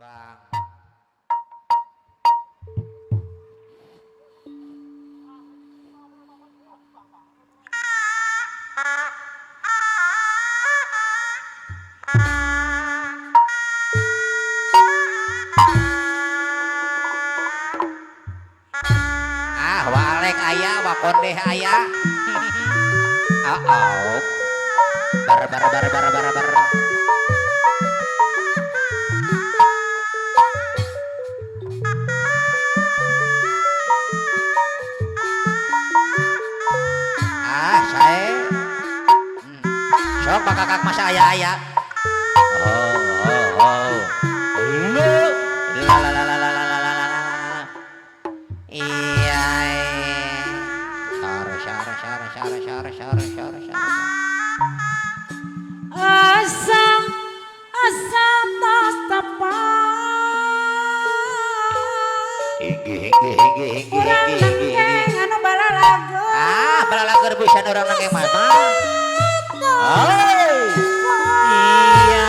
Bang. Ah, walek aya, wakondeh aya. Oh. Bar bar bar bar bar bar. Ah, sae. Sok bakakak masa aya-aya. Oh, oh, oh. Lu. La la la la la la la la la. Iya. Sara sara sara sara sara sara sara sara. Asa asa tas tepat. Hinggi hinggi hinggi hinggi Urang hinggi hinggi. nengkeng anu balalageun. Ah, balalageun pisan urang nengkeng mah. Oh. Iya.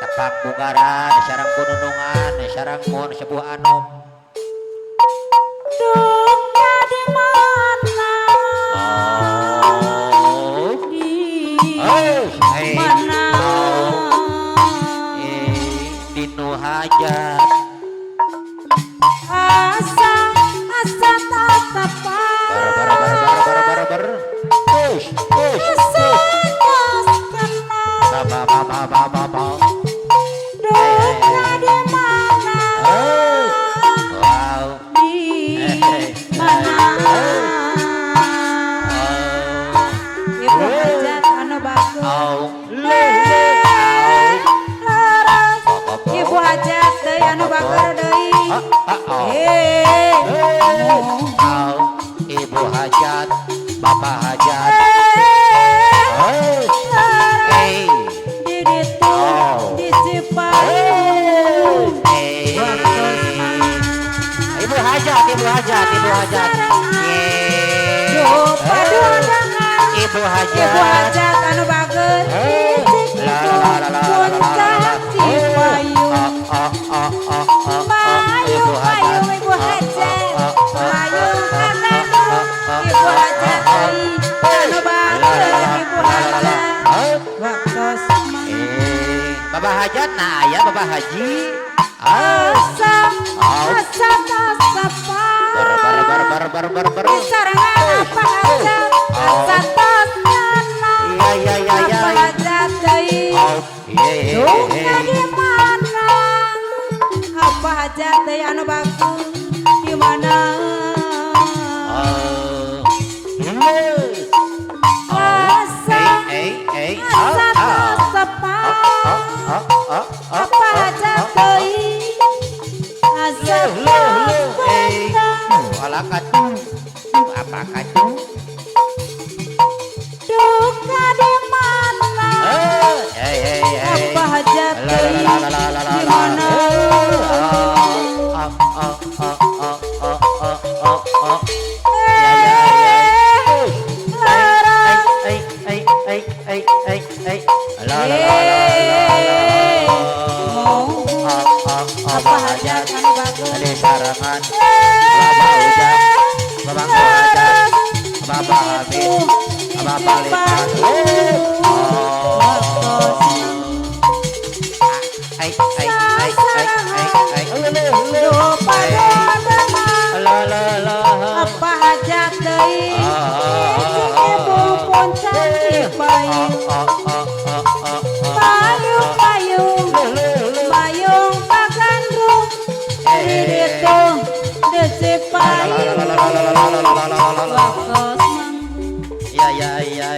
Tepak bugaran sareng kununungan sareng mun sebuah anom. Duka di mana? Oh. Di Oh, hey. mana? Oh. Eh, dinu hajat. Asa asa tas tepat. Bar bar bar bar bar bar bar. Push, push, Asa push. tas tenang. Ba ba ba ba ba ba ba. Duka di mana? Oh. Wow. Di mana? Oh. Ibu hajat anu bagus. Oh. Le le. Leres. Oh. Ba, ba, ba. Ibu hajat deui anu bager deui. Ah, ah, oh. Eh. Oh. Ibu hajat, bapak hajat. Oh. Eh. Di ditu Oh. di Cipayung. Eh. Ibu hajat, ibu hajat, ibu hajat. Ye. Duh paduandangan. Ibu hajat. Ibu hajat anu bager. Eh. Cicing La ibu la la la la la la la. puncak Cipayung. Oh, oh, oh, oh, oh, oh. Payung Ibu hajat. payung ibu hajat. Oh, oh, oh, Payung oh, kagandrung. oh, oh, Ibu oh, hajat oh, oh. deui anu La la bager la ibu la la la. hajat. Oh. Waktos mah Eh, Bapak hajat nah aya Bapak haji. Ah. asa Oh. asa tas tepat. Bar bar bar bar bar bar bar. Disarengan apa hajat asa tos tenang. Iya iya iya iya. Apa hajat deui Oh. Iya iya duka iya. di mana? Apa hajat deui anu bagus di mana? Oh. Yes. Oh. Asa Eh eh eh. Oh asa oh. tos Oh tepat. oh oh oh oh Apa oh hajat oh oh. deui asa Loh loh tos loh. Eh. tenang. Alah katu. Apa katu? Duka di mana? Eh eh eh eh. Apa hajat La la deui la la la la la di la. mana? Oh oh oh oh oh oh oh oh. Ya ya ya. Eh, leres. Eh eh eh eh eh eh. La la la la la la. Eh, Oh oh oh apa hajat hajat. anu bagus? Ada sarangan. Bapak ujang. Bapak hajat. Bapak Habib. Bapak Lipat. Oh. Ai ai ai ai ai ai. La la la. Apa hajat deui cicing ibu puncak Cipayung. Oh oh oh oh oh. Payung payung payung pagandrung di ditu di Cipayung. Waktos mang Ya ya ya.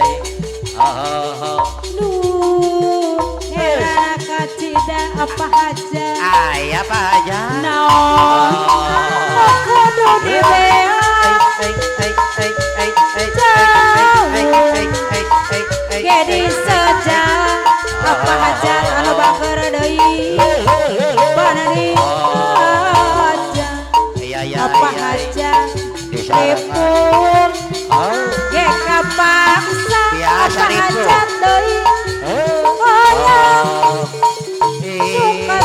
Oh oh. duh heran kacida apa hajat Ay apa hajat? naon anu kudu dibeak Ai ai ai ai ai ai ai ai ai ai. Gedi seja apa hajat anu bager deui banani aja Ya ya apa ya. hajat Di sarangan. ripul Oh. ge kapaksa Biasa apa ripul. hajat deui Oh. Hoyong Oh. Eh. suka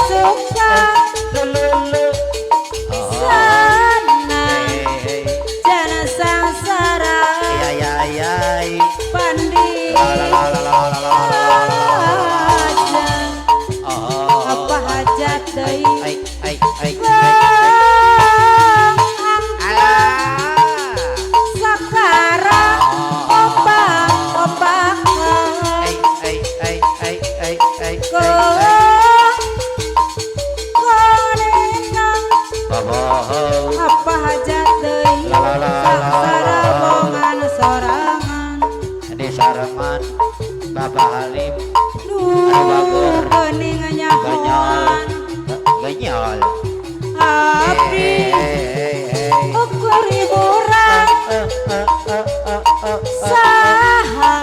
hajat deui ai ai ai alah sakarang ombak-ombak ai ai ai ai ai ai apa hajat deui sangsara bongan sorangan di sarangan Bapak Halim duh geuning nyahoan genyol abdi ukur hiburan saha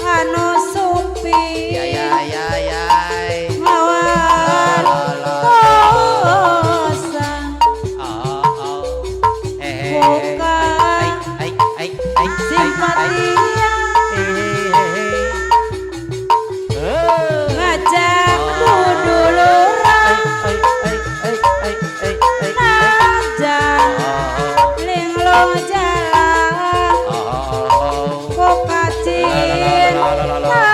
anu sumpi ya ya ya ya ngawal kosan buka simpatia ngajak duduluran najan linglung jalan ku kacinta.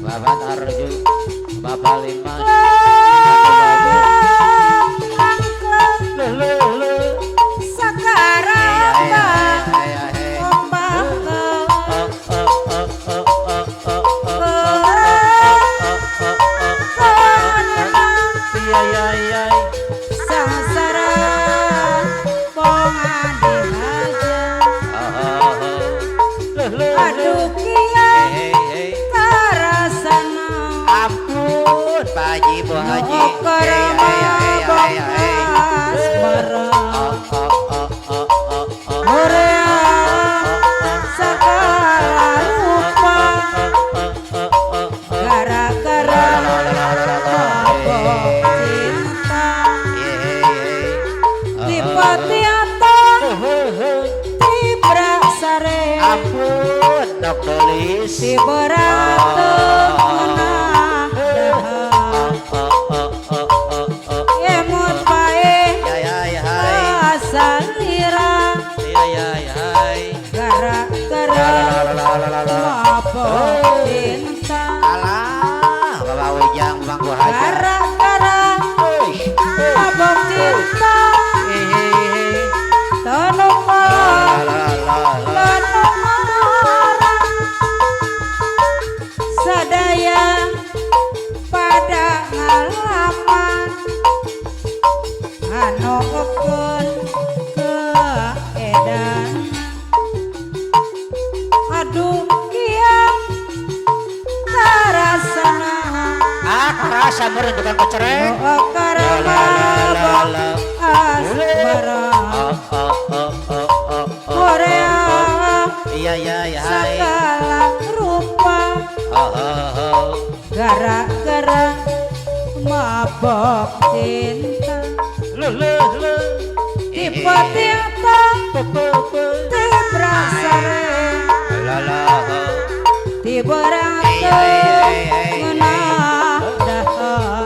Bapak Tarju, Bapak Lima, sangsara bongan dihajar aduh kian karasana ampun Pak Haji, Bu Haji, asmara hoream segala rupa gara-gara mabok cinta dipatiata tibrak sare ampun dok Dolis tiberat ngeunah dahar emut bae kasalira gara-gara mabok cinta alah Bapak Ujang Bang Bu Haji gara-gara mabok cinta tenuka sadaya pada ngalaman anu ekeun keedan aduh kieu karasana ah karasa meureun tukang kecerek mabok asmara hoream iya iya iya segala rupa gara-gara mabok cinta tipe-tipe tibrak sare tiberang ngeunah dahar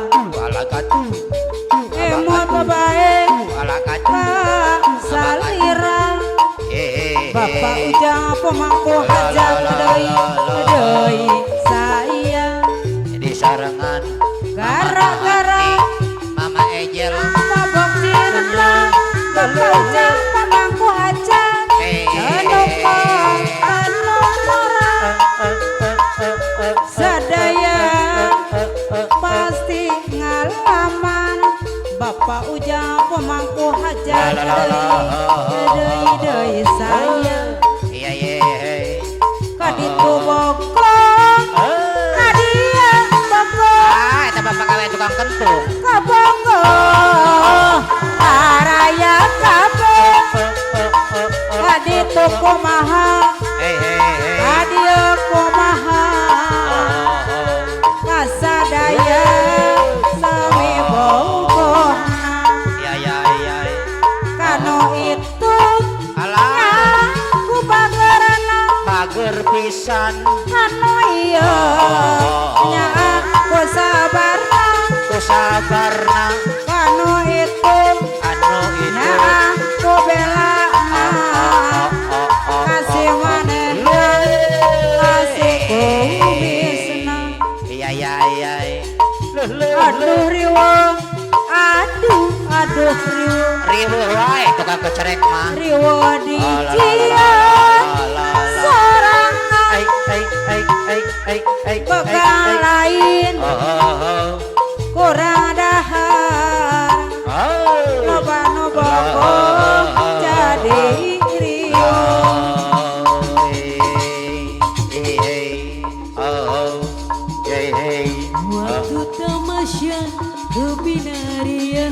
emot bae kasalira Bapak Ujang pemangku hajat deui deui saya di sarangan gara-gara Mama Ejel mabok cinta Bapak Ujang pemangku hajat anu anu mora sadaya pasti ngalaman Bapak Ujang pemangku hajat deui deui saya iya iya kaditu bokong kadia bokong ah eta bapak gawe tukang kentung kabonggoh araya kabeh kaditu kumaha kadieu kumaha kasadaya sami bogohna ya ya ya kanu itu alah ku bagerana bager pisan anu ieu nya ku sabarna ku sabarna kanu itu anu itu nya ku belana kasih manehna kasih kumisna iya iya Aduh riweuh, aduh aduh riweuh. Riweuh wae tukang kecerek mah. Riweuh dijieun sorangan. Bekal lain kurang dahar. Loba nu bogoh jadi riweuh. Waktu tamasya ke Binaria,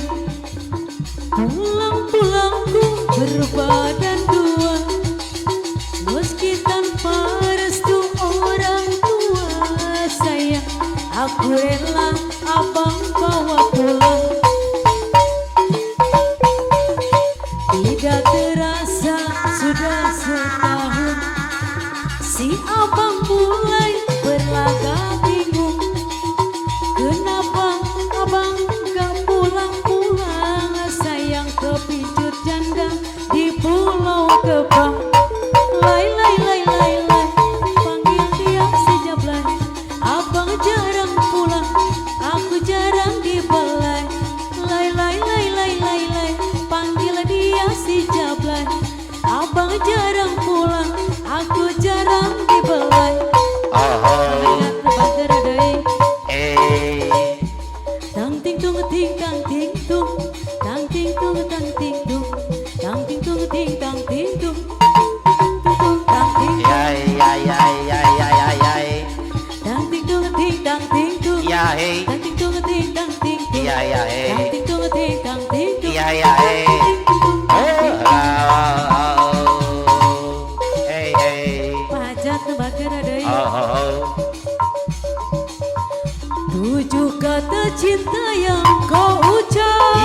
pulang-pulangku berbadan dua. Meski tanpa restu orang tua sayang, aku rela abang bawa pulang. Tidak terasa sudah setahun, si abang mulai berlagak bingung. Kenapa abang gak pulang-pulang? Sayang kepincut janda di Pulau Kepang. Lai lai lai lai lai, panggil dia si Jablay. Abang jarang pulang, aku jarang dibelai. Lai lai lai lai lai lai, panggil dia si Jablay. Abang jarang pulang, aku jarang dibelai. Tang ting tung ting tang ting tung, tang ting tung tang ting tung, tang ting tung ting tang ting tung, tung tang ting. Ya ya ya ya ya ya ya. Tang ting tung ting tang ting tung. Ya hey. Tang ting tung ting tang ting tung. Ya ya hey. Tang ting tung ting tang ting tung. Ya ya hey. Hey hey. Pajak tembakar ada. Tujuh kata cinta yang kau ucap,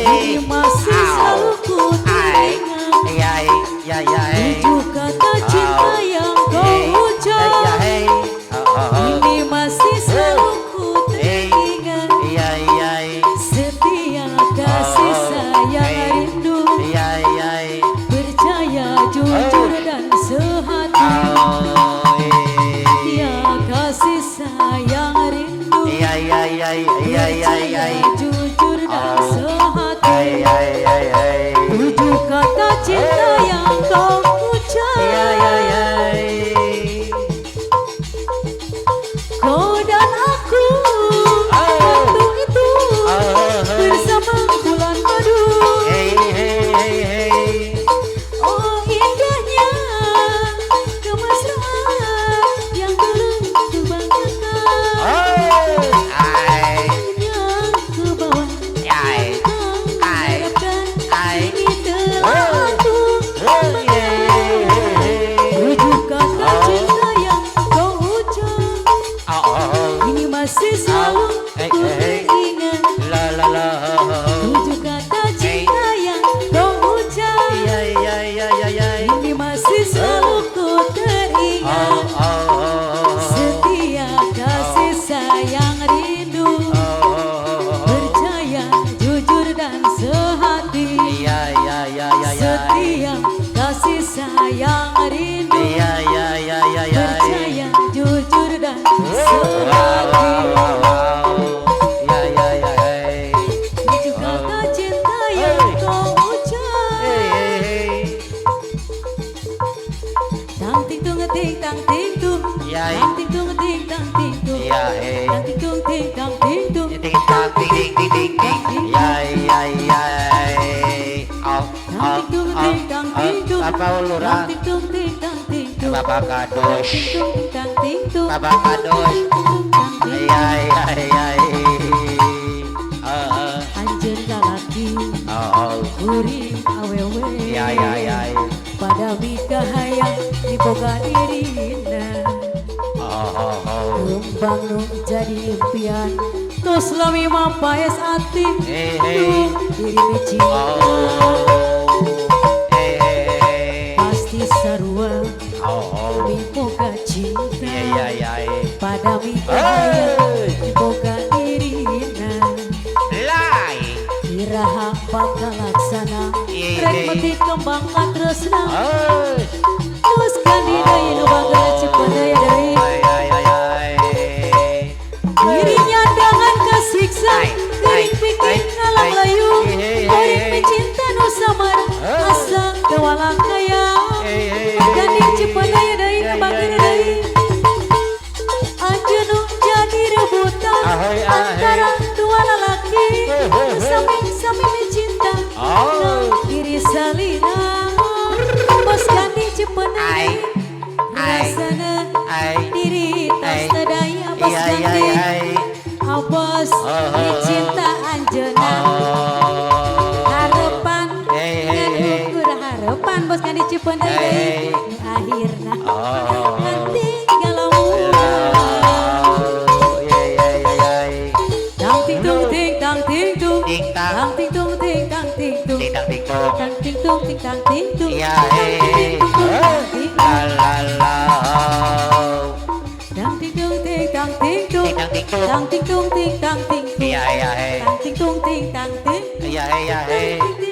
ini masih selalu ku teringat. Tujuh kata cinta yang kau ucap, ini masih selalu ku teringat. Setia kasih sayang rindu, percaya jujur dan sehati. Kasih sayang rindu, percaya jujur dan sehati. Tujuh kata cinta yang kau ucap, kau dan aku waktu itu bersama bulan madu. Oh indahnya kemesraan yang dulu kubanggakan, yang kubawa, yang harapkan, kini telah aku banggakan. Tujuh kata cinta yang kau ucap, ini masih selalu ku teringat. Tujuh kata cinta yang kau ucap, ini masih selalu ku teringat. Setia kasih sayang rindu, percaya jujur dan sehati. Setia kasih sayang rindu, percaya jujur dan sehati. Tujuh kata cinta yang kau ucap, tang ting tung ting tang ting tung, tang ting tung ting tang ting tung, tang ting tung ting tang ting tung, tang ting tung ting tang ting tung, tang ting tung ting tang ting tung, tang ting tung ting tang ting tung, Bapak Kados, tang ting tung, Bapak Kados, anjeun lalaki kuring awewe, pada mikahayang diboga dirina. Kembang nu jadi impian, tos lami mapaes ati, nu diri cinta. Pasti sarua miboga cinta, pada mikahayang diboga dirina. Iraha bakal laksana, rek metik kembang katresna. Terus kandi deui nu bageur cepet deui deui. Dirinya Antara dua lelaki sami-sami mencinta. Kiri salira bos ganti Cipeundeuy rasana diri tos teu daya bos ganti bos dicinta anjeunna harapan ngan ukur harapan bos ganti Cipeundeuy deui nu akhirna nanti galau. Tang ting tung ting tang ting tung tang ting tung ting tang ting tung tang ting tung ting tang ting tung tang ting tung ting tang tang ting tung ting tang ting tung tang ting tung ting tang ting tung tang ting tung ting tang ting tung.